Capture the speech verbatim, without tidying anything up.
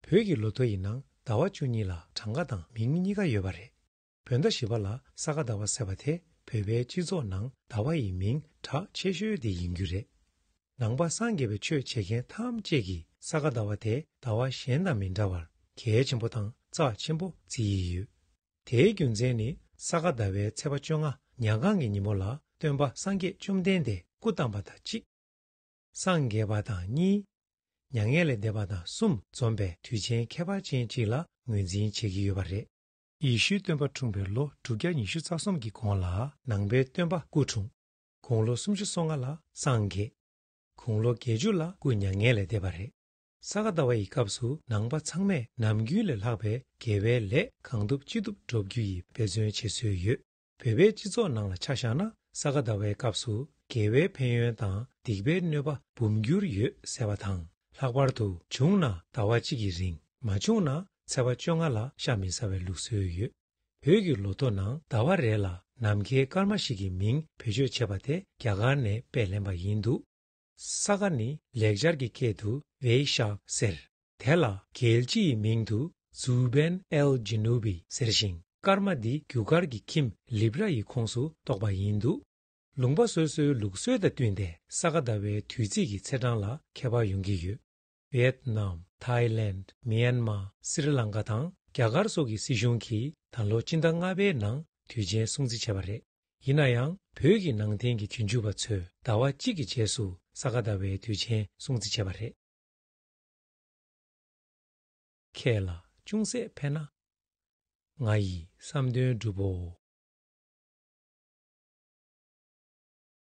བོད་ཀྱི་ལོ་ཐོ་ཡི་ནང་ཟླ་བ་བཅུ་གཉིས་ལ་གྲངས་ཀ་དང་མིང་གཉིས་ཀ་ཡོད་པ་རེད། བོད་ཟླ་བཞི་པ་ལ་ས་ག་ཟླ་བ་ཟེར་བ་དེ་བོད་པའི་སྤྱི་ཚོགས་ནང་ཟླ་བ་ཡི་མིང་གྲགས་ཆེ་ཤོས་དེ་ཡིན་རྒྱུ་རེད། ནང་པ་སངས་རྒྱས་པའི་ཆོས་བྱེད་མཁན་ཐམས་ཅད་ཀྱིས་ས་ག་ཟླ་བ་དེ་ཟླ་བ་གཞན་དང་མི་འདྲ་བར་གལ་ཆེན་པོ་དང་རྩ་ཆེན་པོ་བརྩི་ཡི་ཡོད། དེའི་རྒྱུ་མཚན་ནི་ས་ག་ཟླ་བའི་ཚེས་པ་བཅོ་ལྔ་ཉལ་ཁང་གི་ཉིན་མོ་ལ་སྟོན་པ་སངས་རྒྱས་བཅོམ་ལྡན་འདས་སྐུ་བལྟམས་པ་དང་གཅིག་སངས་རྒྱས་པ་དང་གཉིས། མྱ་ངན་ལས་འདས་པ་དང་གསུམ་འཛོམས་པའི་དུས་ཆེན་ཁྱད་པར་ཅན་གཅིག་ལ་ངོས་འཛིན་བྱེད་ཀྱི་ཡོད་པ་རེད། ཡེ་ཤུའི་སྟོན་པ་འཁྲུངས་པའི་ལོ་དྲུག་བརྒྱ་ཉི་ཤུ་རྩ་གསུམ་གྱི་གོང་ལ་ནང་པའི་སྟོན་པ་སྐུ་འཁྲུངས། དགུང་ལོ་སུམ་ཅུ་སོ་ལྔ་ལ་སངས་རྒྱས། དགུང་ལོ་བརྒྱད་ཅུ་ལ་སྐུ་མྱ་ངན་ལས་འདས་པ་རེད། ས་ག་ཟླ་བ་ཡི་སྐབས་སུ་ནང་པ་ཚང་མས་ནམ་རྒྱུན་ལས་ལྷག་པའི་དགེ་བའི་ལས་གང་ཐུབ་ཅི་ཐུབ་སྒྲུབ་རྒྱུ་ཡི་འབད་བརྩོན་བྱེད་སྲོལ་ཡོད། བོད་པའི་སྤྱི་ཚོགས་ནང་ལ་ཆ་བཞག་ན་ས་ག་ཟླ་བའི་སྐབས་སུ་དགེ་བའི་ཕན་ཡོན་དང་སྡིག་པའི་གནོད་པ་འབུམ་འགྱུར་ཡོད་ཟེར་བ་དང་། ལྷག་པར་དུ་བྱུང་ན་ཟླ་བ་གཅིག་གི་རིང་། མ་བྱུང་ན་ཚེས་པ་བཅོ་ལྔ་ལ་ཤ་མི་ཟ་བའི་ལུགས་སྲོལ་ཡོད། བོད་ཀྱི་ལོ་ཐོ་ནང་ཟླ་བ་རེ་ལ་ནམ་མཁའི་སྐར་མ་ཞིག་གི་མིང་བེད་སྤྱོད་བྱས་པ་དེ་རྒྱ་གར་ནས་སྤེལ་ལེན་པ་ཡིན་འདུག་ས་ག་ནི་ལེགས་སྦྱར་གྱི་སྐད་དུ་བེ་ཤག་ཟེར། དེ་ལ་རྒྱལ་སྤྱི་ཡི་མིང་དུ་ཛུ་བེན་ཨེལ་ཇི་ནུ་བི་ཟེར་ཞིང་། སྐར་མ་འདི་རྒྱུ་སྐར་གྱི་ཁྱིམ་ལིབ་ར་ཡི་ཁོངས་སུ་གཏོགས་པ་ཡིན་འདུག་ལུང་པ་སོ་སོའི་ལུགས་སྲོལ་དང་བསྟུན་ཏེ་ས་ག་ཟླ་བའི་དུས་ཚིགས་ཀྱི་ཚེས་གྲངས་ལ་ཁྱད་པར་ཡོང་གི་ཡོད། ཝེད་ནམ། ཐའི་ལེནྜ། མི་ཡན་མ། སི་རི་ལང་ཀ་དང་རྒྱ་གར་སོགས་ཀྱི་སྲིད་གཞུང་གིས་ད་ལོ་སྤྱི་ཟླ་ལྔ་པའི་ནང་དུས་ཆེན་སྲུང་བརྩི་བྱས་པ་རེད། ཡིན་ན་ཡང་བོད་ཀྱི་ནང་བསྟན་གྱི་རྗེས་འཇུག་པ་ཚོས་ཟླ་བ་གཅིག་གི་རྗེས་སུ་ས་ག་ཟླ་བའི་དུས་ཆེན་སྲུང་བརྩི་བྱས་པ་རེད། ཁྱེད་ལ་ཅུང་ཟད་ཕན་ན། ང་ཡི་བསམ་དོན་འགྲུབ་བོ།